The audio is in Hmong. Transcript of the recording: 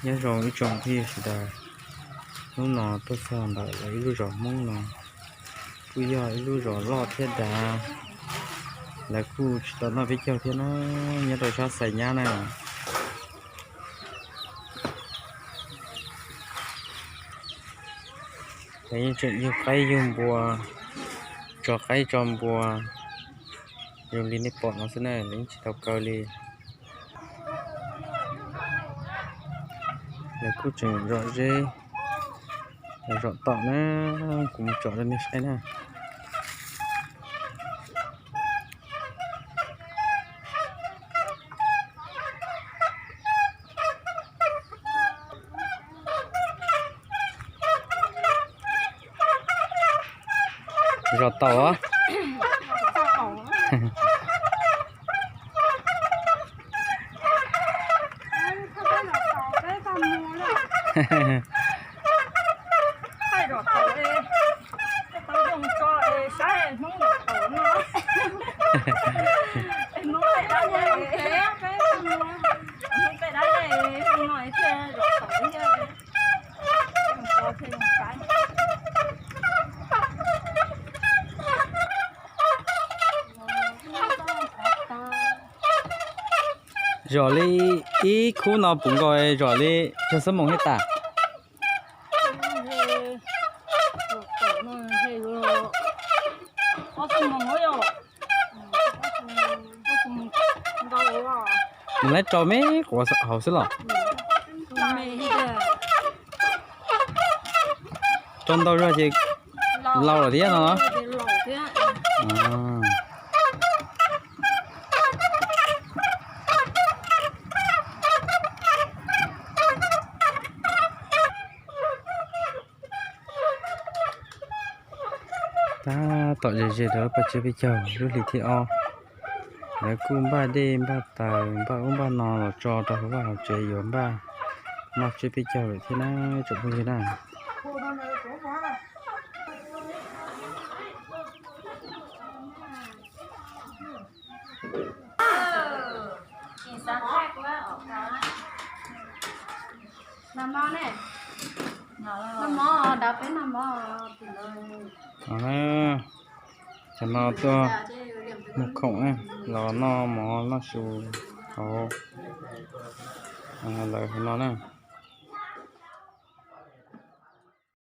Nyob zoo ib tsoom phooj ywg sawv daws, hnub no tuaj txog ntawm lawv ib lub zos Hmoob no, kuj yog ib lub zos loj thiab dav. Lawv kuj tsis tau noj peb caug thiab na, nyob rau sab Xais Nyab na. Lawv yeej tseem yug qaib yug npua, tso qaib tso npua, zoo li nej pom no xwb na, lawv yeej tsis tau kaw li. Lawv kuj tseem zom zeb, zom tom na, kuv mus tsom rau nej saib na. Zom taum. Zom li ib khub no puv nkaus zom li cuag xab moos thiab tas. Nws lawv rau me quav hauv xwb los? Rau ntau zog ces laus lawm thiab no. Tab tom ze ze rau lub pas tseb peb caug lub hlis thib ob, lawv kuj npaj dej npaj taws npaj ub npaj no los tso rau hauv vaj hauv tsev yuav npaj noj tsiab peb caug lawm thiab na tsoom phooj ywg na. Cov no tuaj mus khoom los noj mov noj su hauv lawv hauv no na.